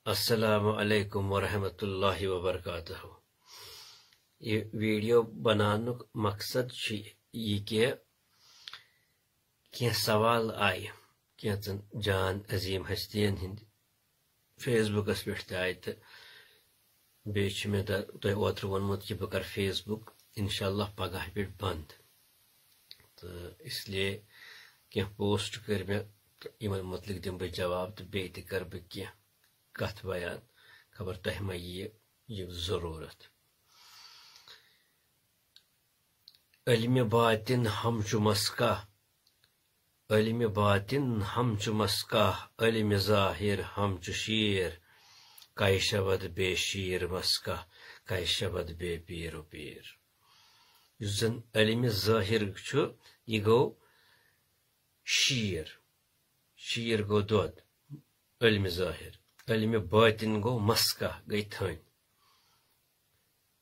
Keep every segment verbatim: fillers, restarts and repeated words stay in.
السلام علیکم ورحمۃ اللہ وبرکاتہ۔ یہِ ویڈیو بناونُک مقصد چھُ یہِ کہِ کینٛہہ سوال آیہِ کینٛژن جان عظیٖم ہستین ہٕنٛدۍ فیس بُکس پٮ۪ٹھ تہِ آیہِ، تہٕ بیٚیہِ چھُ مےٚ تۄہہِ اوترٕ ووٚنمُت کہِ بہٕ کرٕ فیس بُک انشاءاللہ پگاہ پٮ۪ٹھ بنٛد۔ تہٕ اس لیے کینٛہہ پوسٹ کٔرۍ مےٚ، تہٕ یِمن مُتعلِق دِمہٕ بہٕ جواب، تہٕ بیٚیہِ تہِ کرٕ بہٕ کینٛہہ کتھ بیان، خبر تۄہہِ ما یِیہِ یہِ ضروٗرت۔ علمِ باطن ہم چھُ مسکہ، علمِ باطن ہم چھُ مسکہ، علمِ ظاہر ہم چھُ شیر، کَے شود بے شیر مسکہ، کَے شود بے پیر و پیر۔ یُس زن علمِ ظاہر چھُ، یہِ گوٚو شیر، شیر گوٚو دۄد، علمِ ظاہر۔ علمِ باطن گوٚو مسکہ، گٔے تھٔنۍ۔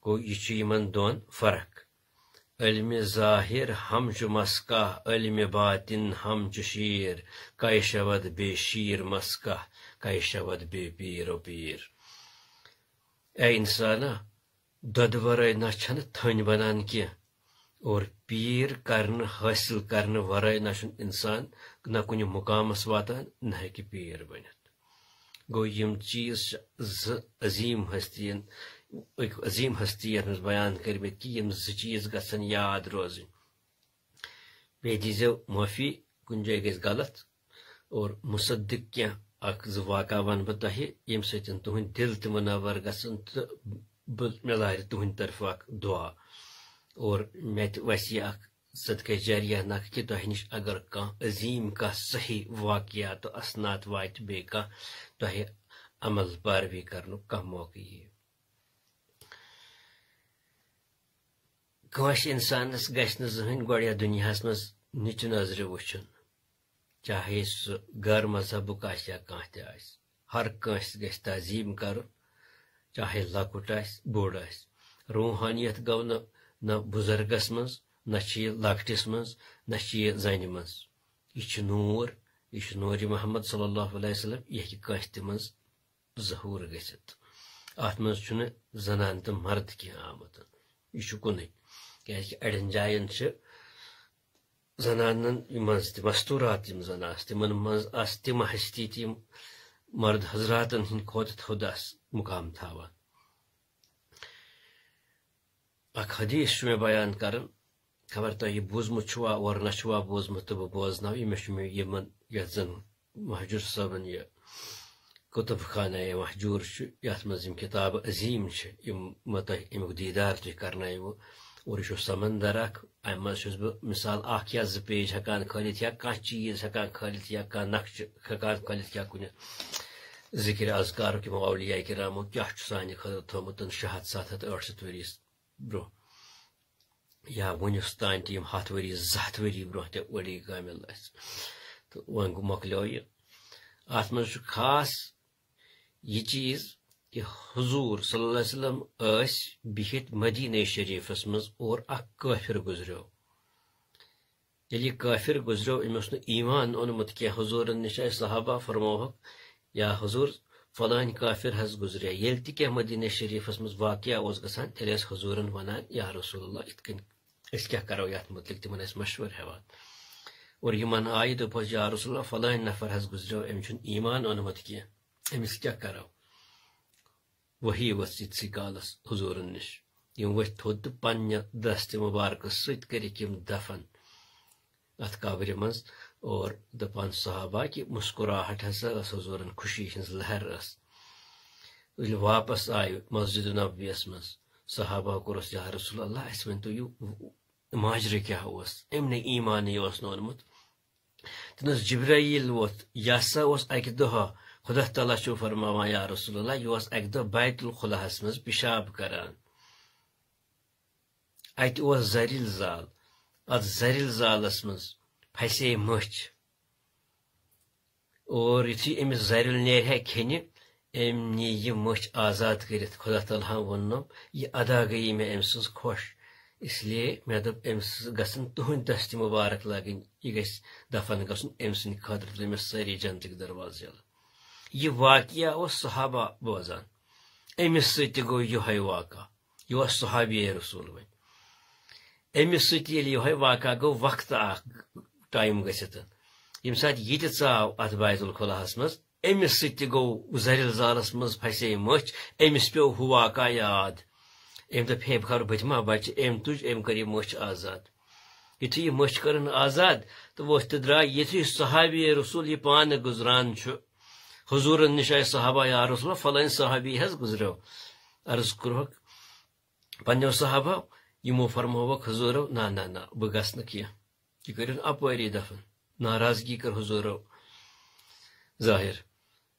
گوٚو، یہِ چھُ یِمن دۄن فرق۔ علمِ ظاہر ہم چھُ مسکہ، علمِ باطن ہم چھُ شیر، کَے شود بے شیر مسکہ، کَے شود بے پیر و پیر۔ اے انسانا، دۄدٕ ورٲے نہ چھنہٕ تھٔنۍ بنان کینٛہہ، اور پیٖر کرنہٕ حٲصِل کرنہٕ ورٲے نہ چھُنہٕ انسان نہ کُنہِ مُقامس واتان، نہ ہیٚکہِ پیٖر بٔنِتھ۔ گوٚو، یِم چیٖز چھِ زٕ عظیٖم ہستین، أکۍ عظیٖم ہستی یتھ منٛز بیان کٔرمٕتۍ کہِ یِم زٕ چیٖز گژھن یاد روزٕنۍ۔ بیٚیہِ دیٖزیو معٲفی، کُنہِ جایہِ گژھِ غلط، اور مُصدِق کینٛہہ اکھ زٕ واقعہ ونہٕ بہٕ تۄہہِ، ییٚمہِ سۭتۍ تُہنٛدۍ دِل تہِ مُنور گژھن تہٕ بہٕ، مےٚ لارِ تُہنٛدِ طرفہٕ اکھ دُعا، اور مےٚ تہِ وسہِ یہِ اکھ صدقہ جاریہ نکھٕ کہِ تۄہہِ نِش اگر کانٛہہ عظیٖم، کانٛہہ صحیح واقعہ تہٕ اسناد واتہِ، بیٚیہِ کانٛہہ تۄہہِ عمل پیروی کرنُک کانٛہہ موقعہٕ یِیہِ۔ کٲنٛسہِ اِنسانَس گژھِ نہٕ زٕہٕنۍ گۄڈٕ یَتھ دُنیاہَس منٛز نِچہِ نظرِ وٕچھُن، چاہے سُہ غٲر مذہبُک آسہِ یا کانٛہہ تہِ آسہِ۔ ہر کٲنٛسہِ گژھِ تعظیٖم کَرُن، چاہے لۄکُٹ آسہِ، بوٚڑ آسہِ۔ روٗحانیت گوٚو نہٕ، نہ بُزرگَس منٛز، نہ چھِ یہِ لۄکٹِس منٛز، نہ چھِ یہِ زَنہِ منٛز۔ یہِ چھُ نوٗر، یہِ چھُ نوٗرِ محمد صلی اللہ علیہ وسلم، یہِ ہیٚکہِ کٲنٛسہِ تہِ منٛز ظہوٗر گٔژھِتھ۔ اَتھ منٛز چھُنہٕ زنان تہٕ مرد کینٛہہ آمُت، یہِ چھُ کُنُے۔ کیٛازِ کہِ اَڑٮ۪ن جایَن چھِ زنانَن منٛز تہِ مستوٗرات یِم زَن آسہٕ، تِمَن منٛز آسہٕ تِم ہستی تہِ یِم مرد حضراتَن ہٕنٛدۍ کھۄتہٕ تھوٚد آسہٕ مُقام تھاوان۔ اکھ حدیث چھُ مےٚ بیان کران، خبر تۄہہِ یہِ بوٗزمُت چھُوا اورٕ نہ چھُوا بوٗزمُت، تہٕ بہٕ بوزناو یہِ۔ مےٚ چھُ مےٚ یِمن یتھ زن مہجور صٲبن یہِ کتب خانہ مہجور چھُ، یتھ منٛز یِم کتابہٕ عظیٖم چھِ، یِم مےٚ تۄہہِ امیُک دیٖدار تُہۍ کرنٲیوٕ۔ اور یہِ چھُ سمندر اکھ، امہِ منٛز چھُس بہٕ مثال اکھ یا زٕ پیج ہٮ۪کان کھٲلِتھ یا کانٛہہ چیٖز ہٮ۪کان کھٲلِتھ یا کانٛہہ نقشہٕ ہٮ۪کان کھٲلِتھ یا کُنہِ ذکر اذکارُک یِمو اولیاء کرامو کیٛاہ چھُ سانہِ خٲطرٕ تھوٚومُت شےٚ ہتھ ستھ ہتھ ٲٹھ شتھ ؤرِیَس برٛونٛہہ، یا وُنِس تام تہِ یِم ہتھ ؤری، زٕ ہتھ ؤری برٛونٛہہ تہِ ؤلی کامل ٲسۍ۔ تہٕ وۄنۍ گوٚو، مۄکلیو یہِ۔ اتھ منٛز چھُ خاص یہِ چیٖز کہِ حضور صلی اللہ علیہ وسلم ٲسۍ بِہِتھ مدینہ شریفس منٛز اور اکھ کٲفِر گُزریو۔ ییٚلہِ یہِ کٲفِر گُزریو، أمۍ اوس نہٕ ایمان اوٚنمُت کینٛہہ۔ حضوٗرن نِش آے صحابہ، فرمووُکھ، یا حضوٗر، فلٲنۍ کٲفِر حظ گُزرے۔ ییٚلہِ تہِ کینٛہہ مدینہ شریفس منٛز واقعہ اوس گژھان، تیٚلہِ ٲسۍ حضوٗرن ونان، یا رسول اللہ، یِتھ کٔنۍ أسۍ کیٛاہ کرو یتھ مُتعلق؟ تِمن ٲسۍ مشورٕ ہٮ۪وان۔ اور یِمن آیہِ، دوٚپہوس، یا رسول اللہ، فلٲنۍ نفر حظ گُزریو، أمۍ چھُنہٕ ایمان اوٚنمُت کینٛہہ، أمِس کیٛاہ کرو؟ وحی ؤژھ یِتسٕے کالس حضوٗرن نِش۔ یِم ؤتھۍ تھوٚد تہٕ پننہِ دستِ مُبارکہٕ سۭتۍ کٔرِکھ یِم دفن اتھ قبرِ منٛز۔ اور دپان صحابہ کہِ مسکراہٹ ہسا ٲس حضوٗرن، خوشی ہٕنٛز لہر ٲس۔ ییٚلہِ واپس آیہِ مسجد نبویس منٛز، صحابہ کوٚرُس، یا رسول اللہ، اسہِ ؤنۍ تو، یہِ ماجرٕ کیٛاہ اوس؟ أمۍ نے ایمانٕے اوس نہٕ اوٚنمُت۔ تٔمِس جبرائیل ووٚتھ، یہِ ہسا اوس اکہِ دۄہ، خدا تعالیٰ چھُ فرماوان، یا رسول اللہ، یہِ اوس اکہِ دۄہ بیت الخلاہس منٛز پِشاب کران۔ اتہِ اوس زرِل زال، اتھ زرِل زالس منٛز پھسے مٔچھ۔ اور یُتھُے أمِس زرِل نیرِ ہا کھیٚنہِ، أمۍ نی یہِ مٔچھ آزاد کٔرِتھ۔ خدا تعالیٰ ہن ووٚننم، یہِ ادا گٔیی مےٚ أمۍ سٕنٛز خۄش، اس لیے مےٚ دوٚپ، أمِس گژھن تُہنٛدۍ دستِ مُبارک لگٕنۍ، یہِ گژھِ دفن گژھُن أمۍ سٕنٛدِ خٲطرٕ، تہٕ أمِس سٲری جنتٕکۍ دروازٕ یَلہٕ۔ یہِ واقعہ اوس صحابہ بوزان، أمِس سۭتۍ تہِ گوٚو یِہوٚے واقعہ۔ یہِ اوس صحابی رسول وۄنۍ۔ أمِس سۭتۍ ییٚلہِ یِہوٚے واقعہ گوٚو وقتہٕ اکھ ٹایم گٔژھِتھ، ییٚمہِ ساتہٕ یہِ تہِ ژاو اتھ بیت الخلاہس منٛز، أمِس سۭتۍ تہِ گوٚو زرِ زالس منٛز پھسے مٔچھ، أمِس پیوٚو ہُہ واقعہ یاد۔ أمۍ دوٚپ، "ہے، بہٕ کرٕ، بہٕ تہِ ما بچہٕ؟" أمۍ تُج، أمۍ کٔر یہِ مٔچھ آزاد۔ یُتھُے یہِ مٔچھ کٔرٕن آزاد تہٕ وۄتھ تہٕ درٛاے، یُتھُے صحابی رسول یہِ پانہٕ گُزران چھُ، حضوٗرن نِش آیہِ صحابہ، "یا رسول اللہ، فلٲنۍ صحابی حظ گُزریو۔" عرض کوٚرہکھ پننیو صحابہ، یِمو فرمووکھ حضوٗرو، "نہ، نہ، نہ، بہٕ گژھٕ نہٕ کینٛہہ، یہِ کٔرِن اپٲری دفن۔" ناراضگی کٔر حضوٗرو ظٲہِر۔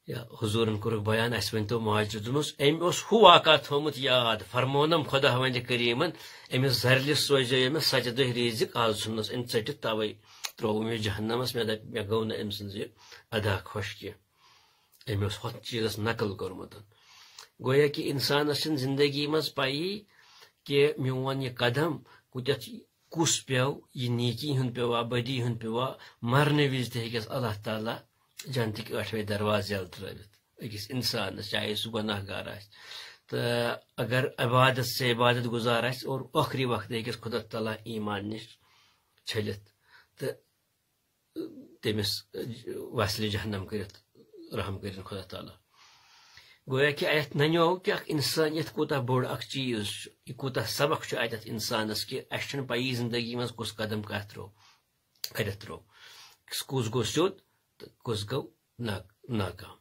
یا حضوٗرن کوٚرُکھ بیان، "اَسہِ ؤنۍتو ماجہِ تہٕ دوٚپنَس، أمۍ اوس ہُہ واقعہ تھوٚومُت یاد، فرمونم خۄداوندِ کریٖمن، أمِس زرلِس سوزیو مےٚ سَتہِ دۄہہِ رِزِق، آز ژھُننَس أمۍ ژٔٹِتھ، تَوَے ترٛووُم یہِ جہنمس، مےٚ دَپہِ، مےٚ گوٚو نہٕ أمۍ سٕنٛز یہِ ادا خۄش کینٛہہ، أمۍ اوس ہۄتھ چیٖزس نقل کوٚرمُت۔" گویا کہِ اِنسانس چھِنہٕ زندگی منٛز پَیی کہِ میون یہِ قدم کوٗتاہ کُس پیوٚو، یہِ نیکی ہُنٛد پیوٚوا، بدی ہُنٛد پیوٚوا، مرنہٕ وِزِ تہِ ہیٚکٮ۪س اللہ تعالیٰ جنتٕکۍ ٲٹھوَے دروازٕ یَلہٕ ترٲوِتھ أکِس اِنسانَس، چاہے سُہ گۄناہ گار آسہِ۔ تہٕ اگر عبادت سے عبادت گُزار آسہِ اور ٲخری وقتہٕ ہیٚکٮ۪س خۄدا تعالیٰ ایٖمان نِش چھٔلِتھ تہٕ تٔمِس وَسلہِ جہنم کٔرِتھ، رحم کٔرِتھ خۄدا تعالیٰ۔ گویا کہِ اَتھ نَنیو کہِ اَکھ اِنسٲنیت کوٗتاہ بوٚڑ اَکھ چیٖز چھُ، یہِ کوٗتاہ سبق چھُ اَتٮ۪تھ اِنسانَس کہِ اَسہِ چھُنہٕ پَیی زِندگی منٛز کُس قدم کَتھ ترٛوو، کَتٮ۪تھ ترٛوو، کُس گوٚو سیوٚد تہٕ کُس گوٚو نا-، ناکام۔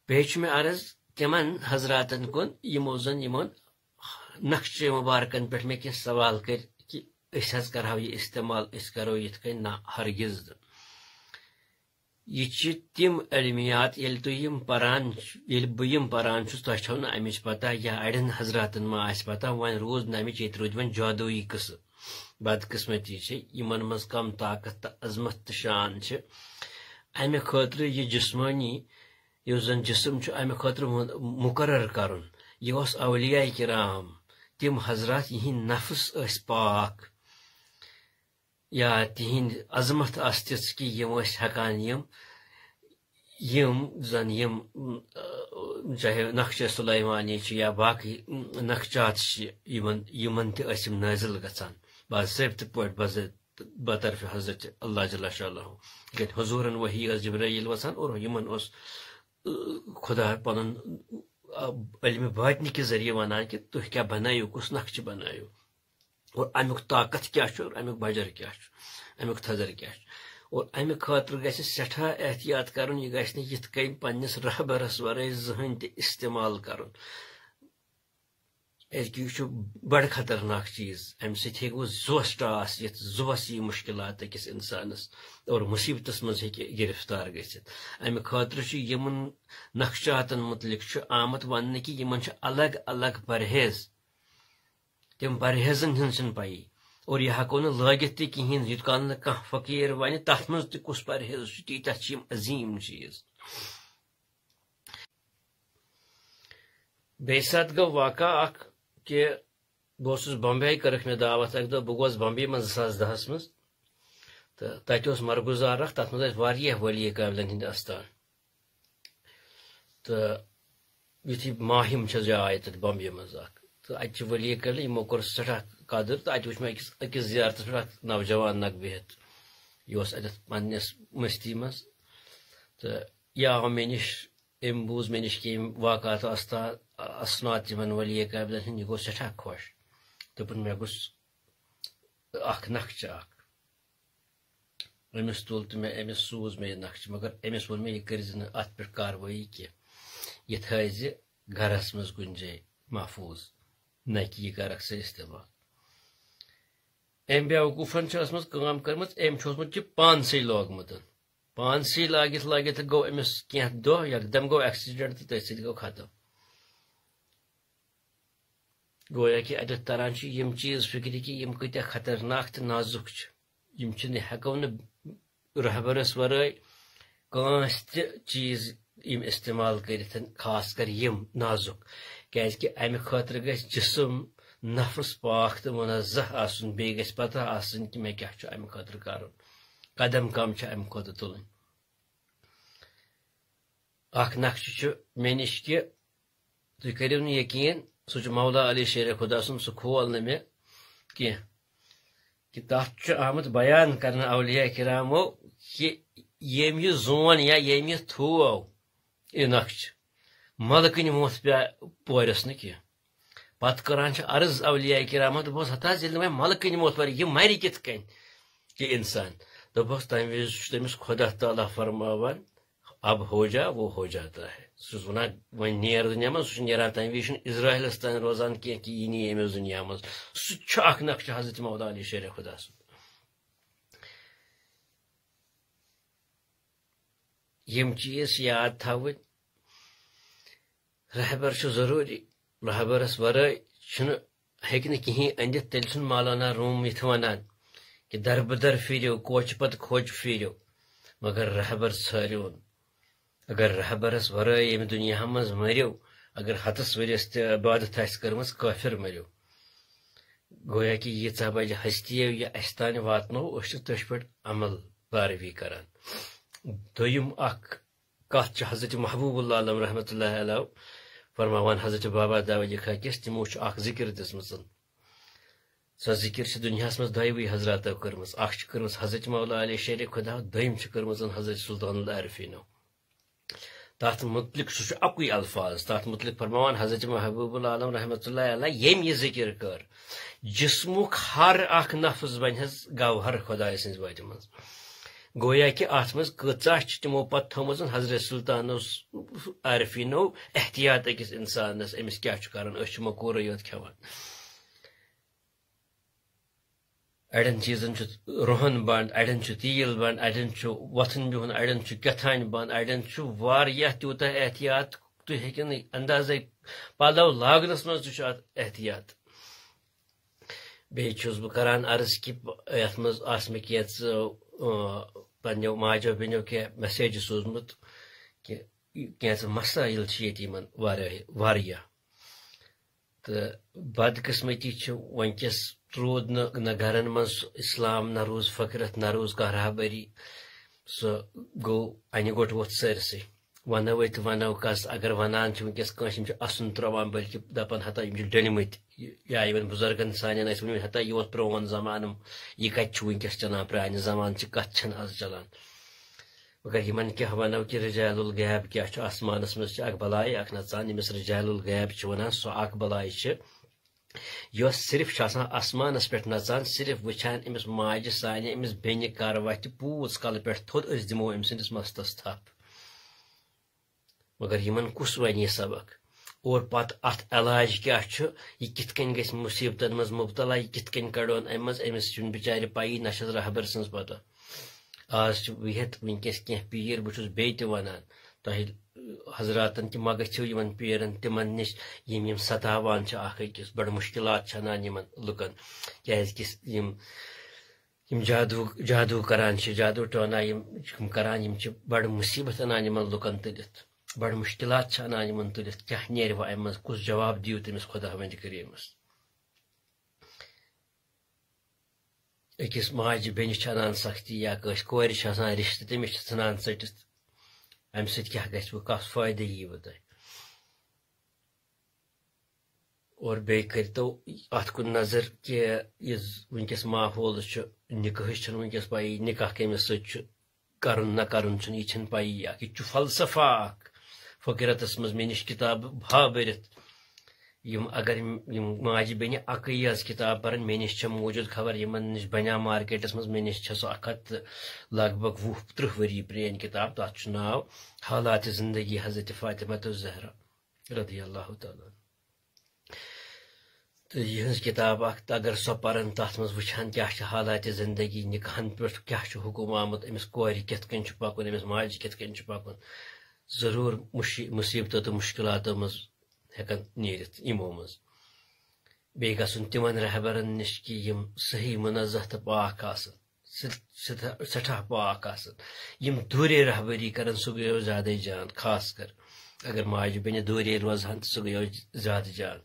بیٚیہِ چھُ مےٚ عرض تِمن حضراتن کُن، یِمو زن یِمن نقشہِ مبارکن پٮ۪ٹھ مےٚ کینٛہہ سوال کٔرۍ کہِ أسۍ حظ کرہو یہِ استعمال، أسۍ کرو یِتھ کٔنۍ، نہ، ہرگز نہٕ۔ یہِ چھِ تِم علمیات، ییٚلہِ تُہۍ یِم پران چھِ، ییٚلہِ بہٕ یِم پران چھُس، تۄہہِ چھو نہٕ امِچ پتہ یا اڑٮ۪ن حضراتن ما آسہِ پتہ، وۄنۍ روٗد نہٕ امِچ، ییٚتہِ روٗدۍ وۄنۍ جادویی قٕصہٕ۔ بدقسمتی چھِ، یِمن منٛز کم طاقت تہٕ عظمت تہٕ شان چھِ۔ امہِ خٲطرٕ یہِ جسمٲنی، یُس زن جسم چھُ، امہِ خٲطرٕ مُ-، مُقرر کرُن، یہِ اوس اولیاء کرام، تِم حضرات، یِہِنٛدۍ نفس ٲسۍ پاک، یا تِہِنٛدۍ عظمت آسہٕ تِژھ کہِ یِم ٲسۍ ہٮ۪کان یِم، یِم زن یِم، اۭں، چاہے نقشے سلیمانی چھِ یا باقٕے، اۭں، نقشات چھِ، یِمن، یِمن تہِ ٲسۍ یِم نٲزِل گژھان باضٲبطہٕ پٲٹھۍ، باضٲبطہٕ بطرفِ حضرت اللہ جل شانہ۔ یِتھ کٔنۍ حضوٗرن وحی ٲس جبرائیل وَسان اور یِمن اوس، اۭں، خدا پنُن، اۭں، علمِ باطنی کہِ ذٔریعہٕ وَنان کہِ تُہۍ کیٛاہ بنٲیِو، کُس نقشہٕ بنٲیِو۔ اور امیُک طاقت کیٛاہ چھُ اور امیُک بجر کیٛاہ چھُ، امیُک تھزر کیٛاہ چھُ۔ اور امہِ خٲطرٕ گژھِ سٮ۪ٹھاہ احتیاط کرُن، یہِ گژھِ نہٕ یِتھ کٔنۍ پننِس رہبرس ورٲے زٕہٕنۍ تہِ استعمال کرُن۔ کیازِ کہِ یہِ چھُ بڑٕ خطرناک چیٖز، امہِ سۭتۍ ہیٚکہِ زُوس ٹاس یِتھ، زُوس یی مُشکلات أکِس انسانس اور مُصیبتس منٛز ہیٚکہِ گرفتار گٔژھِتھ۔ امہِ خٲطرٕ چھُ یِمن نقشاتن مُتعلق چھُ آمُت وننہٕ کہِ یِمن چھُ الگ الگ پرہیز۔ تِم پرہیزن ہٕنٛز چھنہٕ پَیی۔ اور یہِ ہٮ۪کو نہٕ لٲگِتھ تہِ کِہیٖنۍ، یوٗت کال نہٕ کانٛہہ فقیٖر وَنہِ، تَتھ منٛز تہِ کُس پرہیز چھُ، تیٖتیٛاہ چھِ یِم عظیٖم چیٖز۔ بیٚیہِ ساتہٕ گوٚو واقعہ اکھ کہِ بہٕ اوسُس بمبے، کٔرٕکھ مےٚ دعوت اَکہِ دۄہ، بہٕ گوس بمبے منٛز زٕ ساس دَہَس منٛز، تہٕ تَتہِ اوس مرگُزار اکھ، تَتھ منٛز ٲسۍ واریاہ ؤلی قٲبلن ہٕنٛدۍ استان۔ تہٕ یُتھُے ماہِم چھےٚ جاے تَتہِ بمبیہِ منٛز اَکھ، تہٕ اَتہِ چھِ ؤلی قٲبلہٕ، یِمو کوٚر سٮ۪ٹھاہ قدٕر، تہٕ اَتہِ وٕچھ مےٚ أکِس، أکِس زیارتَس پٮ۪ٹھ اَکھ نوجوان نَکھ بِہِتھ۔ یہِ اوس اَتٮ۪تھ پنٛنِس مٔستی منٛز، تہٕ یہِ آو مےٚ نِش، أمۍ بوٗز مےٚ نِش کہِ یِم واقعات آستا-، اَسناد تِمَن ؤلی قٲبلَن ہِنٛدۍ، یہِ گوٚو سٮ۪ٹھاہ خۄش۔ دوٚپُن، "مےٚ گوٚژھ اَکھ نقشہٕ اَکھ۔" أمِس تُل تہٕ مےٚ، أمِس سوٗز مےٚ یہِ نقشہٕ، مگر أمِس ووٚن مےٚ، "یہِ کٔرۍ زِ نہٕ اَتھ پٮ۪ٹھ کاروٲیی کینٛہہ، یہِ تھٲے زِ گرس منٛز کُنہِ جایہِ محفوٗظ، نہ کہِ یہِ کرکھ ژٕ استعمال۔" أمۍ بیوقوٗفن چھِ ٲسمٕژ کٲم کٔرمٕژ، أمۍ چھُ اوسمُت یہِ پانسٕے لوگمُت۔ پانسٕے لٲگِتھ لٲگِتھ گوٚو أمِس کینٛہہ دۄہ، یکدم گوٚو ایکسیڈنٹ تہٕ تٔتھۍ سۭتۍ گوٚو ختم۔ گویا کہِ اَتٮ۪تھ تران چھِ یِم چیٖز فِکرِ کہِ یِم کۭتیٛاہ خطرناک تہٕ نازُک چھِ۔ یِم چھِنہٕ، ہٮ۪کو نہٕ رہبرس ورٲے کٲنٛسہِ تہِ چیٖز یِم استعمال کٔرِتھ، خاص کر یِم نازُک، کیازِ کہِ اَمہِ خٲطرٕ گژھِ جسم، نفس پاک تہٕ منزہ آسُن، بیٚیہِ گژھِ پتہ آسٕنۍ کہِ مےٚ کیٛاہ چھُ اَمہِ خٲطرٕ کرُن، قدم کم چھِ اَمہِ خٲطرٕ تُلٕنۍ۔ اکھ نقشہٕ چھُ مےٚ نِش کہِ تُہۍ کٔرِو نہٕ یقیٖن، سُہ چھُ مولا علی شیر خدا سُنٛد، سُہ کھول نہٕ مےٚ کینٛہہ۔ کہِ تَتھ چھُ آمُت بیان کرنہٕ اولیاء کرامو کہِ ییٚمۍ یہِ زون یا ییٚمۍ یہِ تھوو یہِ نقشہٕ، ملکٕنۍ موت پیا-، پورٮ۪س نہٕ کینٛہہ۔ پتہٕ کران چھِ عرض اولیاء کرامن، دوٚپمَس، ہتا ییٚلہِ نہٕ وۄنۍ ملکٕنۍ موت پورِ، یہِ مرِ کِتھ کٔنۍ یہِ انسان؟ دوٚپمَس، تمہِ وِزِ چھُ تٔمِس خدا تعالیٰ فرماوان، اب ہو جا، وہ ہو جاتا ہے۔ سُہ چھُس وَنان، وۄنۍ نیر دُنیا منٛز، سُہ چھُ نیران، تَمہِ وِزِ چھُنہٕ اِسرائیلَس تام روزان کینٛہہ کہِ یہِ نِیہِ أمِس دُنیا منٛز۔ سُہ تہِ چھُ اکھ نقشہٕ حضرت مولا علی شیر خدا سُنٛد۔ یِم چیٖز چھِ یاد تھاوٕنۍ۔ رہبر چھُ ضروٗری، رہبرس ورٲے چھُنہٕ، ہیٚکہِ نہٕ کِہیٖنۍ أنِتھ۔ تیٚلہِ چھُنہٕ مولانا روم یِتھ وَنان کہِ دربٕدر پھیٖرِو، کوچہِ پتہٕ کوچہِ پھیٖرِو، مگر رہبر ژھٲرِوُن۔ اگر رہبرس ورٲے ییٚمہِ دُنیاہس منٛز مٔرِو، اگر ہتس ؤرِیس تہِ عبادت آسہِ کٔرمٕژ، کٲفِر مٔرِو۔ گویا کہِ ییٖژاہ بجہِ ہستی یہِ اسہِ تانۍ واتنو، أسۍ چھِ تٔتھۍ پٮ۪ٹھ عمل پیروی کران۔ دوٚیِم اکھ کتھ چھِ حضرت محبوب اللہ عالم رحمتہ اللہ علیہ فرماوان، حضرت بابا داوود خاکِس، تِمو چھُ اکھ ذکر دِژمٕژ۔ سۄ ذکر چھِ دُنیاہس منٛز دۄیوٕے حضراتو کٔرمٕژ۔ اکھ چھِ کٔرمٕژ حضرت مولا علی شیر خدا، دوٚیِم چھِ کٔرمٕژ حضرت سلطان العارفینو۔ تتھ متعلق، سُہ چھُ اکُے الفاظ، تتھ متعلق فرماوان حضرت محبوب العالم رحمتہ اللہ علیہ، ییٚمۍ یہِ ذکر کٔر، جسمُک ہر اکھ نفس بنہِ حظ گوہر خدایہِ سٕنٛزِ وَتہِ منٛز۔ گویا کہِ اتھ منٛز کۭژاہ چھِ تِمو پتہٕ تھٲومٕژ حضرت سلطانو س-، عارفینو احتیاط أکِس انسانس، أمِس کیٛاہ چھُ کرُن، أسۍ چھِ مکورٕے یوت کھٮ۪وان۔ اڑٮ۪ن چیٖزن چھُ رُہن بنٛد، اڑٮ۪ن چھُ تیٖل بنٛد، اڑٮ۪ن چھُ وۄتھُن بِہُن، اڑٮ۪ن چھُ کیٛاہ تام بنٛد، اڑٮ۪ن چھُ واریاہ تیوٗتاہ احتیاط، تُہۍ ہیٚکِو نہٕ اندازے، پلو لاگنس منٛز تہِ چھُ اتھ احتیاط۔ بیٚیہِ چھُس بہٕ کران عرض کہِ یتھ منٛز آسہٕ مےٚ کینٛژٕ، اۭں، پننیو ماجو بیٚنیو کینٛہہ message سوٗزمُت کہِ کینٛژٕ مسٲیل چھِ ییٚتہِ یِمن واریاہ، واریاہ۔ تہٕ بدقسمتی چھِ وٕنکیٚس روٗد نہٕ، نہ گرن منٛز اسلام، نہ روٗز فقرت، نہ روٗز کانٛہہ رہبری۔ سُہ گوٚو انہِ گوٚٹ ووٚتھ سٲرسٕے۔ ونو أتۍ ونو کس، اگر ونان چھِ وٕنکیٚس کٲنٛسہِ، یِم چھِ اسُن ترٛاوان، بلکہِ دپان ہتا یِم چھِ ڈٔلمٕتۍ۔ یا یِمن بُزرگن سانٮ۪ن ٲسۍ ؤنمٕتۍ ہتا یہِ اوس پرون زمانہٕ، یہِ کتہِ چھُ وٕنکیٚس چلان، پرانہِ زمانہٕ چہِ کتھ چھنہٕ از چلان۔ مگر یِمن کیٛاہ ونو کہِ رجال الغیب کیٛاہ چھُ؟ آسمانس منٛز چھِ اکھ بلاے اکھ نژان، ییٚمِس رجال الغیب چھِ ونان، سۄ اکھ بلاے چھِ، یۄس صرف چھِ آسان آسمانس پٮ۪ٹھ نژان، صرف وٕچھان أمِس ماجہِ سانہِ، أمِس بیٚنہِ کر وتھِ پوٗژ کلہٕ پٮ۪ٹھ تھوٚد، أسۍ دِمو أمۍ سٕنٛدِس مستس تھپھ۔ مگر یِمن کُس ونہِ یہِ سبق؟ اور پتہٕ اتھ علاج کیٛاہ چھُ؟ یہِ کِتھ کٔنۍ گژھِ مُصیبتن منٛز مُبتلا؟ یہِ کِتھ کٔنۍ کڑون امہِ منٛز؟ أمِس چھُنہٕ بِچارِ پیی، نہ چھس رہبر سٕنٛز پتہ۔ آز چھِ بِہِتھ وٕنکیٚس کینٛہہ پیٖر، بہٕ چھُس بیٚیہِ تہِ ونان تۄہہِ حضراتن کہِ مہ گٔژھِو یِمن پیٖرن تِمن نِش، یِم، یِم ستاوان چھِ اکھ أکِس، بڑٕ مُشکلات چھِ انان یِمن لُکن، کیازِ کہِ یِم، یِم جادو، جادو کران چھِ، جادو ٹونا یِم، یِم کران، یِم چھِ بڑٕ مُصیبت انان یِمن لُکن تُلِتھ، بڑٕ مُشکلات چھِ انان یِمن تُلِتھ۔ کیٛاہ نیرِ وۄنۍ امہِ منٛز؟ کُس جواب دِیِو تٔمِس خداوندِ کریٖمس؟ أکِس ماجہِ بیٚنہِ چھِ اَنان سختی، یا کٲنٛسہِ کورِ چھِ آسان رِشتہٕ، تٔمِس چھِ ژھٕنان ژٔٹِتھ۔ اَمہِ سۭتۍ کیٛاہ گژھِ وۄنۍ؟ کَس فٲیدٕ یی وۄنۍ تۄہہِ؟ اور بیٚیہِ کٔرۍتو اَتھ کُن نظر کہِ یُس وٕنکیٚس ماحول چھُ، نِکاحٕچ چھَنہٕ وٕنکیٚس پَیی، نِکاح کٔمِس سۭتۍ چھُ، کرُن نہ کرُن چھُنہٕ، یہِ چھَنہٕ پَیی اکھ۔ یہِ چھُ فلسفہ اکھ۔ فقیرتس منٛز مےٚ نِش کِتاب بھا بٔرِتھ۔ یِم اگر یِم، یِم ماجہِ بیٚنہِ اَکٕے یٲژ کِتاب پَرن، مےٚ نِش چھےٚ موٗجوٗد، خبر یِمن نِش بَنیٛا مارکیٹس منٛز، مےٚ نِش چھےٚ سۄ اَکھ ہَتھ تہٕ لگ بگ وُہ تٕرٛہ ؤری پرٛٲنۍ کِتاب۔ تَتھ چھُ ناو حالات زندگی حضرت فاطمہ الزہرا رضی اللہ تعالیٰ عنہ۔ تہٕ یِہٕنٛز کِتاب اکھ، تہٕ اگر سۄ پرن، تتھ منٛز وٕچھان کیٛاہ چھِ حالاتِ زندگی، نِکاحن پٮ۪ٹھ کیٛاہ چھُ حُکُم آمُت، أمِس کورِ کِتھ کٔنۍ چھُ پکُن، أمِس ماجہِ کِتھ کٔنۍ چھُ پکُن، ضروٗر مُشی-، مُصیبتو تہٕ مُشکِلاتو منٛز ہٮ۪کن نیٖرِتھ یِمو منٛز۔ بیٚیہِ گژھُن تِمن رہبرن نِش کہِ یِم صحیح، مُنزہ تہٕ پاک آسن۔ سٮ۪-، سٮ۪ٹھاہ، سٮ۪ٹھاہ پاک آسان۔ یِم دوٗرے رہبری کرن، سُہ گٔیو زیادَے جان، خاص کر اگر ماجہِ بیٚنہِ دوٗرے روزہن تہٕ سُہ گٔیو زیادٕ جان۔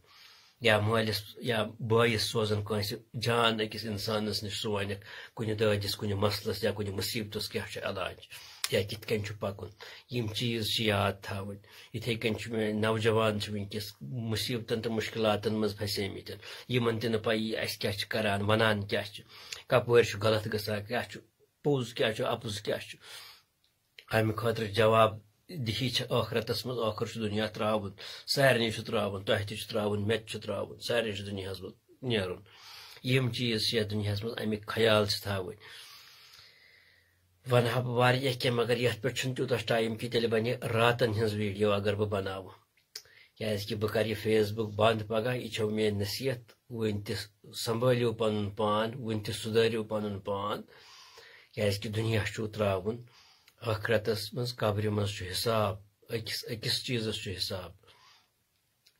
یا مٲلِس یا بٲیِس سوزن کٲنٛسہِ جان أکِس اِنسانَس نِش، سُہ وَنٮ۪کھ کُنہِ دٲدِس، کُنہِ مسلس یا کُنہِ مُصیبتس کیٛاہ چھُ علاج۔ یا کِتھ کٔنۍ چھُ پَکُن، یِم چیٖز چھِ یاد تھاوٕنۍ۔ یِتھَے کٔنۍ چھُ مےٚ نوجوان چھِ وٕنکیٚس مُصیٖبتَن تہٕ مُشکِلاتَن منٛز پھسیمٕتۍ، یِمَن تہِ نہٕ پَیی اَسہِ کیٛاہ چھِ کَران، وَنان کیٛاہ چھِ، کَپٲرۍ چھُ غلط گژھان، کیٛاہ چھُ پوٚز، کیٛاہ چھُ اَپُز، کیٛاہ چھُ۔ اَمہِ خٲطرٕ جواب دِہی چھِ ٲخرَتَس منٛز، ٲخٕر چھُ دُنیا ترٛاوُن، سارنٕے چھُ ترٛاوُن، تۄہہِ تہِ چھُ ترٛاوُن، مےٚ تہِ چھُ ترٛاوُن، سارنٕے چھُ دُنیاہَس منٛز نیرُن۔ یِم چیٖز چھِ یَتھ دُنیاہَس منٛز، اَمِکۍ خیال چھِ تھاوٕنۍ۔ وَنہٕ ہا بہٕ واریاہ کینٛہہ، مگر یَتھ پٮ۪ٹھ چھُنہٕ تیوٗتاہ ٹایم کینٛہہ، تیٚلہِ بَنہِ راتَن ہِنٛز ویٖڈیو اگر بہٕ بَناوٕ۔ کیٛازِکہِ بہٕ کَرٕ یہِ Facebook بنٛد پَگاہ، یہِ چھو میٛٲنۍ نصیحت۔ وٕنۍ تہِ سنبھٲلِو پَنُن پان، وٕنۍ تہِ سُدھٲرِو پَنُن پان، کیٛازِکہِ دُنیا چھُو ترٛاوُن۔ ٲخرَتَس منٛز، قبرِ منٛز چھُ حِساب، أکِس أکِس چیٖزَس چھُ حِساب۔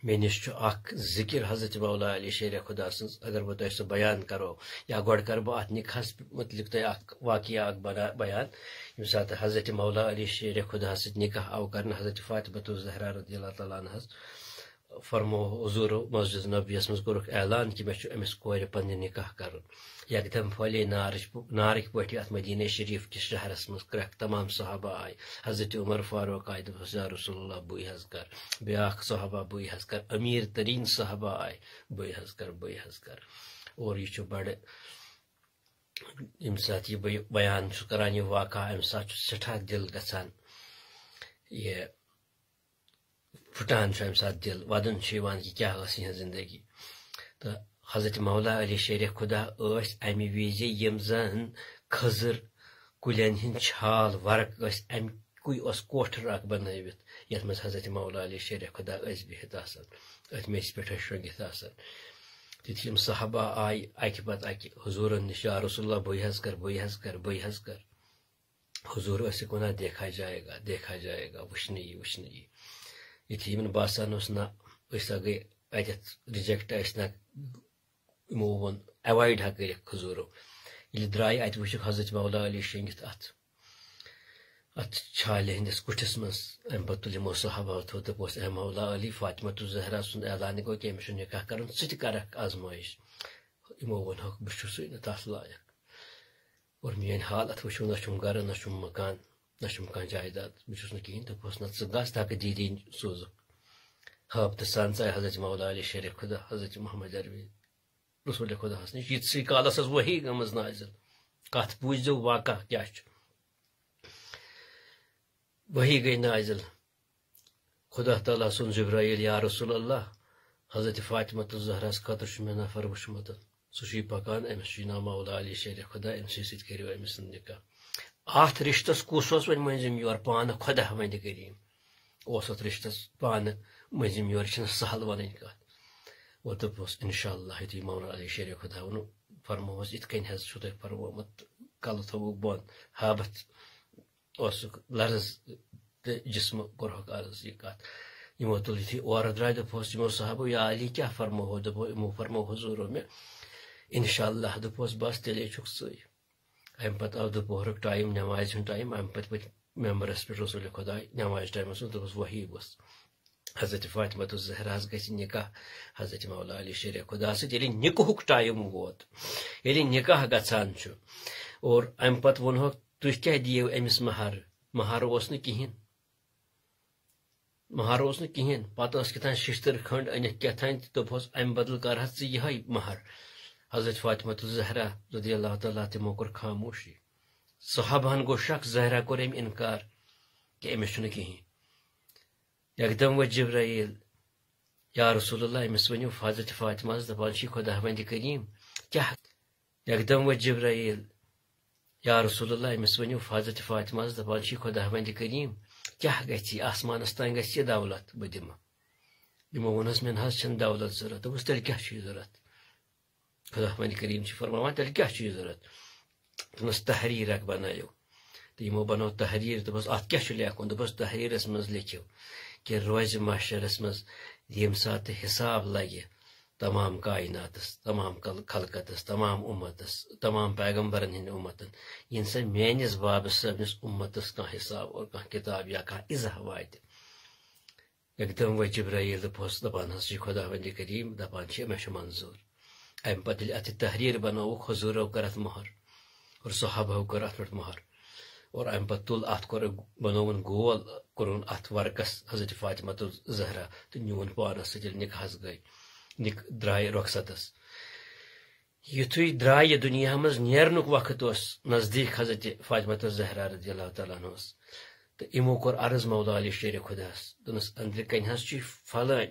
مےٚ نِش چھُ اَکھ ذِکِر حضرت مولا علی شیرِ خدا سٕنٛز، اگر بہٕ تۄہہِ سُہ بیان کَرو، یا گۄڈٕ کَرٕ بہٕ اَتھ نِکاحَس مُتعلِق تۄہہِ اَکھ واقعہ اَکھ بنا-، بیان۔ ییٚمہِ ساتہٕ حضرت مولا علی شیرِ خدا سۭتۍ نِکاح آو کَرنہٕ حضرت فاطمہ الزہرا رضی اللہ تعالیٰ عنہَس، فرمو حضوٗر مسجد نبویَس منٛز کوٚرُکھ اعلان کہِ مےٚ چھُ أمِس کورِ پنٛنہِ نِکاح کَرُن۔ یکدم پھٲلے نارٕچ پو-، نارٕکۍ پٲٹھۍ اَتھ مدیٖنہ شریٖف کِس شہرَس منٛز کرٛٮ۪کھ۔ تمام صحابہ آے، حضرت عمر فاروق آے، دوٚپُس، "یا رسول اللہ، بٕے حظ کَر۔" بیٛاکھ صحابہ، "بٕے حظ کَر۔" أمیٖر تریٖن صحابہ آے، "بٕے حظ کَر، بٕے حظ کَر۔" اور یہِ چھُ بَڑٕ، ییٚمہِ ساتہٕ یہِ بہٕ یہِ بیان چھُس کَران، یہِ واقعہ، اَمہِ ساتہٕ چھُ سٮ۪ٹھاہ دِل گژھان یہِ پھٕٹان چھُ اَمہِ ساتہٕ دِل، وَدُن چھُ یِوان کہِ کیٛاہ ٲس یِہٕنٛز زِندگی۔ تہٕ حضرت مولا علی شیرِ خدا ٲسۍ اَمہِ وِزِ یِم زَن کھٔزٕر کُلٮ۪ن ہِنٛدۍ چھال ورق ٲسۍ، اَمہِ کُے اوس کوٹھر اَکھ بَنٲوِتھ، یَتھ منٛز حضرت مولا علی شیرِ خدا ٲسۍ بِہِتھ آسان، أتھۍ میٚژِ پٮ۪ٹھ ٲسۍ شۄنٛگِتھ آسان۔ تِتھۍ یِم صحابہ آے اَکہِ پَتہٕ اَکہِ حضوٗرَن نِش، "یا رسول اللہ، بٕے حظ کَر، بٕے حظ کَر، بٕے حظ کَر۔" حضوٗر ٲسِکھ وَنان، "دیکھا جائے گا، دیکھا جائے گا، وٕچھنہٕ یی، وٕچھنہٕ یی۔" یُتھُے یِمَن باسان اوس، نہ، أسۍ ہا گٔے اَتٮ۪تھ reject، اَسہِ نہ، یِمو ووٚن، avoid ہا کٔرِکھ حضوٗرو۔ ییٚلہِ درٛاے، اَتہِ وٕچھُکھ حضرت مولا علی شۄنٛگِتھ اَتھ، اَتھ چھالہِ ہِنٛدِس کُٹھِس منٛز۔ اَمہِ پَتہٕ تُل یِمو صحابہ تھوٚد، دوٚپُکھ، "اے مولا علی، فاطمہ الزہرا سُنٛد اعلان گوٚو کہِ أمِس چھُ نِکاح کَرُن، ژٕ تہِ کَرَکھ آزمٲیِش؟" یِمو ووٚنہَکھ، "بہٕ چھُسٕے نہٕ تَتھ لایق۔ اور میٛٲنۍ حالت وٕچھِو، نہ چھُم گَرٕ، نہ چھُم مکان، نہ چھُم کانٛہہ جایداد، بہٕ چھُس نہٕ کِہیٖنۍ۔" دوٚپہَس، "نہ، ژٕ گژھ، دَکہٕ دیٖدی سوزُکھ۔" ہٲبتہٕ سان ژاے حضرت مولا علی شیرِ خدا، حضرت محمد عربی، رسول خداہَس نِش، ییٖتسٕے کالَس ٲس وحی گٔمٕژ نازِل۔ کَتھ بوٗزِو، واقعہ کیٛاہ چھُ۔ وحی گٔے نازِل۔ خدا تعالیٰ سُنٛد جبرائیل، "یا رسول اللہ، حضرت فاطمہ الزہراہَس خٲطرٕ چھُ مےٚ نفر وُچھمُت۔ سُہ چھُے پکان، أمِس چھُے ناو مولا علی شیرِ خدا، أمۍ سٕے سۭتۍ کٔرِو أمۍ سٕنٛز نِکاح۔" اَتھ رِشتَس کُس اوس وۄنۍ مٔنٛزِم یور؟ پانہٕ خدا وندِ کریم اوس اَتھ رِشتَس پانہٕ مٔنٛزِم یور۔ یہِ چھِنہٕ سہل وَنٕنۍ کَتھ۔ اور دوٚپُس، "اِنشاء اللہ، یُتھُے مولا علی شیرِ خدا ووٚنُن، فرمووُس، یِتھ کٔنۍ حظ چھُو تۄہہِ فرمومُت، کَلہٕ تھوٚوُکھ بۄن، ہابَتھ اوسُکھ لرز تہٕ جسمہٕ کوٚرہکھ عرض یہِ کتھ۔" یِمو تُل یُتھُے اورٕ درٛاے، دوٚپہوس یِمو صحابو، "یا علی، کیٛاہ فرموہو؟" دوٚپہو، "یِمو فرموو حضوٗرو مےٚ، انشاءاللہ۔" دوٚپہوس، "بس تیٚلے چھُکھ ژٕے۔" اَمہِ پتہٕ آو دُپہرُک ٹایم، نمازِ ہُنٛد ٹایم، اَمہِ پتہٕ ؤتھۍ ممبرس پٮ۪ٹھ رسول خدا نمازِ ٹایمس منٛز، دوٚپُس، "وحی گوٚژھ حضرت فاطمہ الزہراہس گژھِ نکاح حضرت مولا علی شیرِ خدا سۭتۍ۔" ییٚلہِ نکاحُک ٹایم ووت، ییٚلہِ نکاح گژھان چھُ، اور اَمہِ پتہٕ ووٚنہوکھ، "تُہۍ کیٛاہ دِیِو أمِس مہر؟" مہر اوس نہٕ کِہیٖنۍ۔ مہر اوس نہٕ کِہیٖنۍ۔ پتہٕ ٲس کیٛاہ تام شِشتٕر کھٔنٛڈ أنِتھ کیٛاہ تام تہٕ دوٚپہوس، "اَمہِ بدلہٕ کر حظ ژٕ یِہوٚے مہر؟" حضرت فاطمہ الزہرا رضی اللہ تعالیٰ تِمو کوٚر خاموشی۔ صحابہن گوٚو شک، زہرا کوٚر أمۍ اِنکار کہِ أمِس چھُنہٕ کِہیٖنۍ۔ یکدم ووت جبرائیل، "یا رسول اللہ، أمِس ؤنِو حضرت فاطمہ ہس، دپان چھِ خداوندِ کریم، کیٛاہ؟" یکدم ووت جبرائیل، "یا رسول اللہ، أمِس ؤنِو حضرت فاطمہ ہس، دپان چھِ خداوندِ کریم، کیٛاہ گژھِ؟ آسمانس تام گژھِ یہِ دولت، بہٕ دِمہٕ۔" یِمو ووٚنہس، "مےٚ نہ حظ چھَنہٕ دولت ضروٗرت۔" دوٚپُس، "تیٚلہِ کیٛاہ چھُ یہِ ضروٗرت؟" خداوندِ کریم چھِ فرماوان، "تیٚلہِ کیٛاہ چھُ یہِ ضروٗرت؟" دوٚپنَس، "تحریر اکھ بنٲیِو۔" تہٕ یِمو بنٲو تحریر، دوٚپُس، "اَتھ کیٛاہ چھُ لیکھُن؟" دوٚپُس، "تحریرس منٛز لیکھِو کہِ روزِ محشرس منٛز ییٚمہِ ساتہٕ حساب لگہِ تمام کائناتس، تمام کل-، خلقتس، تمام اُمتس، تمام پیغمبرن ہٕنٛدۍ اُمتن، ییٚمہِ ساتہٕ میٲنِس بابس صٲبنِس اُمتس کانٛہہ حساب اور کانٛہہ کتاب یا کانٛہہ اِزاہ واتہِ۔" یکدم وۄتھ جبرائیل، دوٚپہوس، دپان حظ چھِ خداوندِ کریم، دپان چھِ مےٚ چھُ منظوٗر۔ امہِ پتہٕ ییٚلہِ اتھ یہِ تحریر بنٲوٕکھ، حضوٗرو کٔر اتھ مۄہر اور صحابہو کٔر اتھ پٮ۪ٹھ مۄہر۔ اور امہِ پتہٕ تُل اتھ، کوٚر، بنووُن گول، کوٚرُن اتھ ورقس حضرت فاطمہ تہٕ زہرا تہٕ نیوٗن پانس سۭتۍ ییٚلہِ نکاحس گٔے، نک-، درٛاے رۄخصتس۔ یُتھُے درٛاے یہِ دُنیا منٛز نیرنُک وقت اوس نزدیٖک حضرت فاطمہ تہٕ زہرا رضی اللہ تعالیٰ عنہس، تہٕ یِمو کوٚر عرض مولا علی شیر خداہس، دوٚپنس، أنٛدرِ کنہِ حظ چھُ فلٲنۍ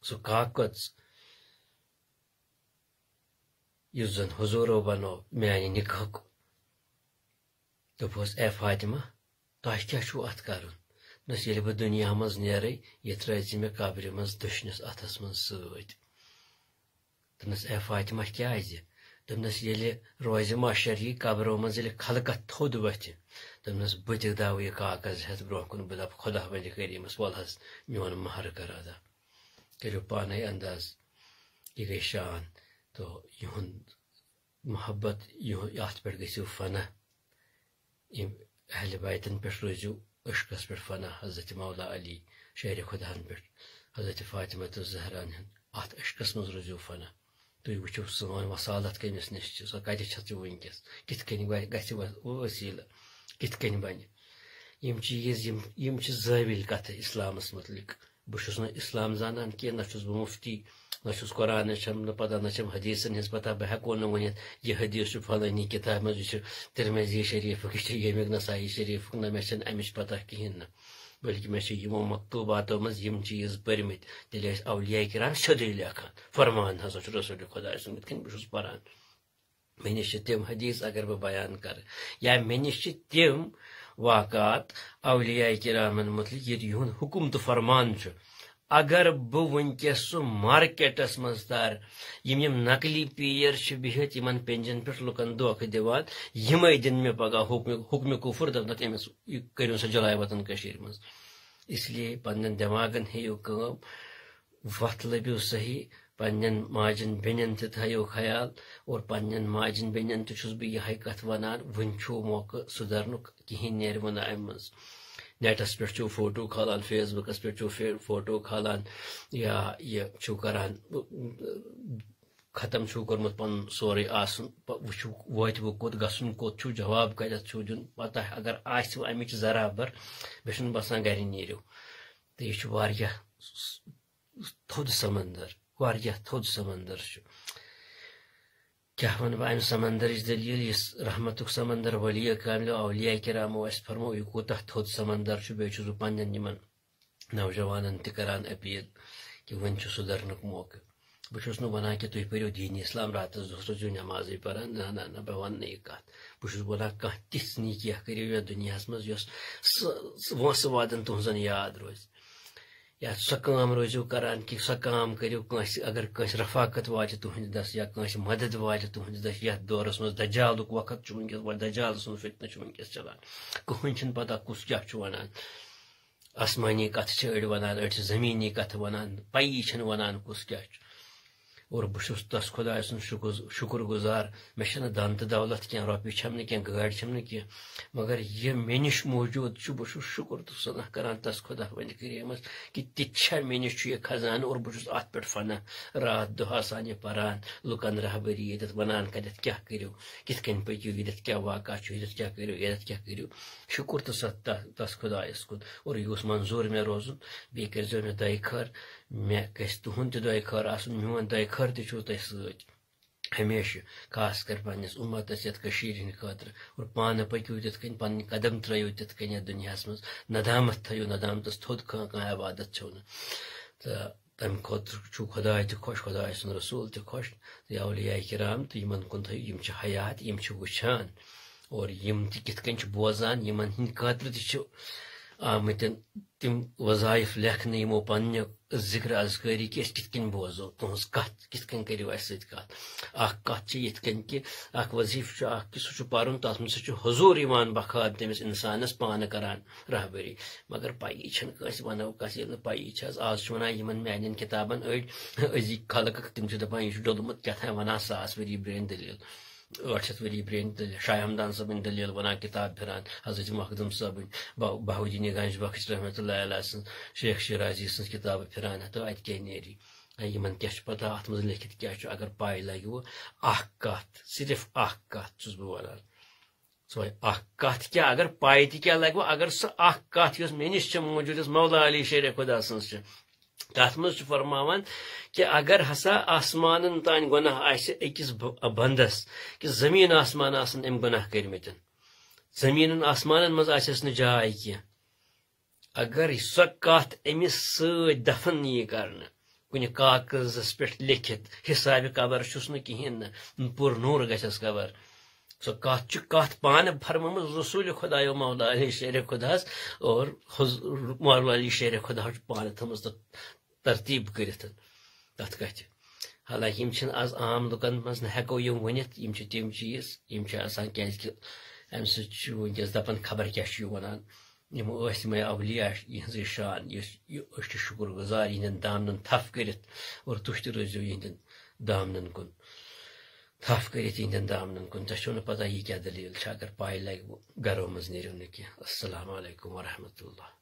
سُہ کاکد، یُس زن حضوٗرو بنوو میانہِ نکاحُک۔ دوٚپہوس، اے فاطمہ، تۄہہِ کیٛاہ چھُو اتھ کرُن؟ دوٚپنس، ییٚلہِ بہٕ دُنیا منٛز نیرے، یہِ ترٲے زِ مےٚ قبرِ منٛز دٔچھنِس اتھس منٛز سۭتۍ۔ دوٚپنس، اے فاطمہ، کیٛازِ؟ دوٚپنس، ییٚلہِ روزِ محشر یی، قبرو منٛز ییٚلہِ خلقت تھوٚد وتھِ، دوٚپنس، بہٕ تہِ داوٕ یہِ کاغذ ہٮ۪تھ برونٛہہ کُن، بہٕ دپہٕ، خدا وندِ کریٖمس، ول حظ میون مہر کر ادا۔ کٔرِو پانے انداز، یہِ گٔے شان۔ تو یِہُنٛد محبت، یِہُنٛد، یتھ پٮ۪ٹھ گٔژھِو فنا۔ یِم اہل بیتن پٮ۪ٹھ روٗزِو عشقس پٮ۪ٹھ فنا، حضرت مولا علی شیر خداہن پٮ۪ٹھ، حضرت فاطمہ تہٕ زہران ہُنٛد، اتھ عشقس منٛز روٗزِو فنا۔ تُہۍ وٕچھِو سٲنۍ وصالت کٔمِس نِش چھِ، سۄ کتہِ چھِ ژٕ وٕنکیٚس، کِتھ کٔنۍ وَ-، گژھِ وَ-، وسیٖلہٕ، کِتھ کٔنۍ بنہِ۔ یِم چیٖز، یِم، یِم چھِ زٲوِل کتھٕ اسلامس متعلق۔ بہٕ چھُس نہٕ اسلام زانان کینٛہہ، نہ چھُس بہٕ مفتی، نہ چھُس قرآنٕچ چھم نہٕ پتہ، نہ چھم حدیثن ہٕنٛز پتہ۔ بہٕ ہٮ۪کو نہٕ ؤنِتھ، یہِ حدیث چھُ فلٲنی کتابہِ منٛز، یہِ چھُ ترمذی شریفُک، یہِ چھُ ییٚمیُک نسائی شریفُک، نہ مےٚ چھنہٕ امِچ پتہ کِہینۍ نہٕ۔ بلکہِ مےٚ چھِ یِمو مکتوباتو منٛز یِم چیٖز پٔرمٕتۍ، تیٚلہِ ٲسۍ اولیاء کرام سیوٚدُے لیکھان، فرمان ہسا چھُ رسول خۄداے سُنٛد، یِتھ کٔنۍ بہٕ چھُس پران۔ مےٚ نِش چھِ تِم حدیث، اگر بہٕ بیان کرٕ، یا مےٚ نِش چھِ تِم واقعات اولیاء کرامن متعلق، ییٚتہِ یِہُنٛد حُکم تہٕ فرمان چھُ۔ اگر بہٕ وٕنکیٚس سُہ مارکیٹس منٛز ترٕ، یِم یِم نقلی پیٖر چھِ بِہِتھ یِمن پینجن پٮ۪ٹھ لُکن دھوکہٕ دِوان، یِمے دِن مےٚ پگاہ حُکمہِ، حُکمہِ کُفر، دپنکھ أمِس، یہِ کٔرِو سا جلاے وطن کٔشیٖرِ منٛز۔ اس لیے پننٮ۪ن دٮ۪ماغن ہیٚیِو کٲم، وتھ لٔبِو صحیح، پننٮ۪ن ماجن بیٚنٮ۪ن تہِ تھٲیِو خیال، اور پننٮ۪ن ماجن بیٚنٮ۪ن تہِ چھُس بہٕ یِہے کتھ ونان، وُنہِ چھُو موقعہٕ سُدھرنُک، کِہینۍ نیرِ وۄنۍ نہٕ امہِ منٛز۔ نیٹس پٮ۪ٹھ چھُو فوٹو کھالان، فیس بُکس پٮ۪ٹھ چھُو فے-، فوٹو کھالان، یا یہِ چھُو کران، ختم چھُو کوٚرمُت پنُن سورُے آسُن، پ-، وٕچھِو وٲتِوٕ کوٚت، گژھُن کوٚت چھُو، جواب کتٮ۪تھ چھُو دیُن، پتہ اگر آسِوٕ امِچ ذرا بر، مےٚ چھُنہٕ باسان گرِ نیٖرِو۔ تہٕ یہِ چھُ واریاہ س-، تھوٚد سمندر، واریاہ تھوٚد سمندر چھُ۔ کیٛاہ وَنہٕ بہٕ اَمہِ سمندرٕچ دٔلیٖل، یُس رحمتُک سمندر، ولی کاملو، اولیاء کرامو اَسہِ فرمو، یہِ کوٗتاہ تھوٚد سمندر چھُ۔ بیٚیہِ چھُس بہٕ پننٮ۪ن یِمن نوجوانن تہِ کران اپیل کہِ وۄنۍ چھُ سُدھرنُک موقعہٕ۔ بہٕ چھُس نہٕ وَنان کہِ تُہۍ پٔرِو دیٖنی اسلام راتس دۄہس روٗزِو نٮ۪مازٕے پَران، نہ، نہ، نہ، بہٕ وَنہٕ نہٕ یہِ کَتھ۔ بہٕ چھُس وَنان، کانٛہہ تِژھ نیٖکیاہ کٔرِو یَتھ دُنیاہَس منٛز، یۄس سۄ، سۄ وٲنٛسہٕ وادن تُہنٛزن یاد روزِ۔ یا سۄ کٲم روٗزِو کران کہِ سۄ کٲم کٔرِو، کٲنٛسہِ، اگر کٲنٛسہِ رفاقت واتہِ تُہنٛدِ دَسہِ یا کٲنٛسہِ مدد واتہِ تُہنٛدِ دَسہِ۔ یَتھ دورس منٛز دجالُک وقت چھُ وٕنکیٚس، وۄنۍ دجال سُنٛد فتنہٕ چھُ وٕنکیٚس چلان۔ کٕہٕنۍ چھُنہٕ پتہ کُس کیٛاہ چھُ وَنان۔ آسمٲنی کتھٕ چھِ أڑۍ ونان، أڑۍ چھِ زٔمیٖنی کتھٕ ونان، پَیی چھَنہٕ ونان کُس کیٛاہ چھُ۔ اور بہٕ چھُس تس خۄداے سُنٛد شُکُر، شُکُر گُزار۔ مےٚ چھَنہٕ دَن تہٕ دولت کینٛہہ، رۄپیہِ چھَم نہٕ کینٛہہ، گٲڑۍ چھَم نہٕ کینٛہہ، مگر یہِ مےٚ نِش موجود چھُ، بہٕ چھُس شُکُر تہٕ ثنا کران تس خۄدا وندِ کریٖمس کہِ تہِ چھا مےٚ نِش چھُ یہِ خزانہٕ، اور بہٕ چھُس اتھ پٮ۪ٹھ فنا، راتھ دۄہ آسان یہِ پران، لُکن رہبری، ییٚتٮ۪تھ ونان کتٮ۪تھ کیٛاہ کٔرِو، کِتھ کٔنۍ پٔکِو، ییٚتٮ۪تھ کیٛاہ واقعہ چھُ، ییٚتٮ۪تھ کیٛاہ کٔرِو، ییٚتٮ۪تھ کیٛاہ کٔرِو۔ شُکُر تہٕ ستھ تس، تس خۄدایس کُن۔ اور یہِ اوس منظوٗر مےٚ روزُن، بیٚیہِ کٔرۍزیو مےٚ دۄیہِ خٲر، مےٚ گژھِ تُہُنٛد تہِ دۄیہِ خٲر آسُن، میون دۄیہِ خٲر تہِ چھُو تۄہہِ سۭتۍ ہمیشہِ، خاص کر پننِس اُمتس یتھ کٔشیٖرِ ہٕنٛدِ خٲطرٕ۔ اور پانہٕ پٔکِو تِتھ کٔنۍ، پنٕنۍ قدم ترٲیِو تِتھ کٔنۍ یتھ دُنیاہس منٛز، ندامت تھٲیِو، ندامتس تھوٚد کانٛہہ، کانٛہہ عبادت چھو نہٕ۔ تہٕ تمہِ خٲطرٕ چھُ خۄداے تہِ خۄش، خۄداے سُنٛد رسول تہِ خۄش، تہٕ اولیاء کرام تہٕ یِمن کُن تھٲیِو، یِم چھِ حیات، یِم چھِ وٕچھان، اور یِم تہِ کِتھ کٔنۍ چھِ بوزان، یِمن ہٕنٛدِ خٲطرٕ تہِ چھِ آمٕتٮ۪ن تِم وظایف لیکھنہٕ یِمو پننہِ ذکر اذکٲری کہِ أسۍ کِتھ کٔنۍ بوزو تُہٕنٛز کتھ، کِتھ کٔنۍ کٔرِو اَسہِ سۭتۍ کتھ۔ اکھ کتھ چھِ یِتھ کٔنۍ کہِ اکھ وظیفہٕ چھُ اکھ کہِ سُہ چھُ پرُن، تتھ منٛز سُہ چھُ حضوٗر یِوان بخار تٔمِس انسانس پانہٕ کران رہبری۔ مگر پَیی چھَنہٕ کٲنٛسہِ، وَنو کَس، ییٚلہِ نہٕ پَیی چھَس۔ آز چھِ وَنان یِمَن میٛانٮ۪ن کِتابَن أڑۍ أزِکۍ خلق، تِم چھِ دَپان، یہِ چھُ ڈوٚلمُت کیٛاہ تام وَنان، ساس ؤری برٛونٛہہ دٔلیٖل، ٲٹھ شیٚتھ ؤری برٛونٛہہ دٔلیٖل، شاہ ہمدان صٲبٕنۍ دٔلیٖل وَنان، کِتاب پھِران، حضرت مخدوم صٲبٕنۍ، بہ-، بہاؤالدین گنج بخش رحمتہ اللہ علیہ سٕنٛز، شیخ شیرازی سٕنٛز کِتابہٕ پھِران، ہَتو اَتہِ کیٛاہ نیری؟ اے، یِمَن کیٛاہ چھُ پَتہ اَتھ منٛز لیکھِتھ کیٛاہ چھُ؟ اگر پَے لَگہِ وۄنۍ اَکھ کَتھ، صرف اَکھ کَتھ چھُس بہٕ وَنان۔ سۄ اکھ کتھ کیٛاہ، اگر پاے تہِ کیٛاہ لگہِ وۄنۍ، اگر سۄ اکھ کتھ یۄس مےٚ نِش چھِ موجود، یۄس مولا علی شیر خدا سٕنٛز چھِ، تتھ منٛز چھُ فرماوان کہِ اگر ہسا آسمانن تانۍ گۄناہ آسہِ أکِس ب-، بندس، کہِ زٔمیٖن آسمان آسن أمۍ گۄناہ کٔرمٕتٮ۪ن، زٔمیٖنن آسمانن منٛز آسٮ۪س نہٕ جاے کینٛہہ، اگر سۄ کتھ أمِس سۭتۍ دفن یی کرنہٕ، کُنہِ کاغذس پٮ۪ٹھ لیکھِتھ، حسابِ قبر چھُس نہٕ کِہیٖنۍ نہٕ، پُر نوٗر گژھٮ۪س قبر۔ سۄ کتھ چھِ کتھ پانہٕ فرمٲمٕژ رسول خدایو مولا علی شیر خداہس، اور حض-، مولا علی شیر خدا چھُ پانہٕ تھٲومٕژ تتھ ترتیب کٔرِتھ تتھ کتھِ۔ حالانکہ یِم چھِنہٕ از عام لُکن منٛز، نہ ہٮ۪کو یِم ؤنِتھ، یِم چھِ تِم چیٖز، یِم چھِ آسان، کیازِ کہِ امہِ سۭتۍ چھُ وٕنکیٚس دپان خبر کیٛاہ چھُ یِوان۔ یِم ٲسۍ یِمے اولیاء، یِہٕنٛزٕے شان، یُس یہِ، أسۍ چھِ شُکر گُزار یِہنٛدٮ۪ن دامنن تھپھ کٔرِتھ، اور تُہۍ تہِ روٗزِو یِہنٛدٮ۪ن دامنن کُن، تھپھ کٔرِتھ یِہنٛدٮ۪ن دامنن کُن۔ تۄہہِ چھو نہٕ پتہ یہِ کیٛاہ دٔلیٖل چھِ، اگر پاے لگہِ، وۄنۍ گرو منٛز نیرِو نہٕ کینٛہہ۔ السلام علیکم ورحمۃ اللہ۔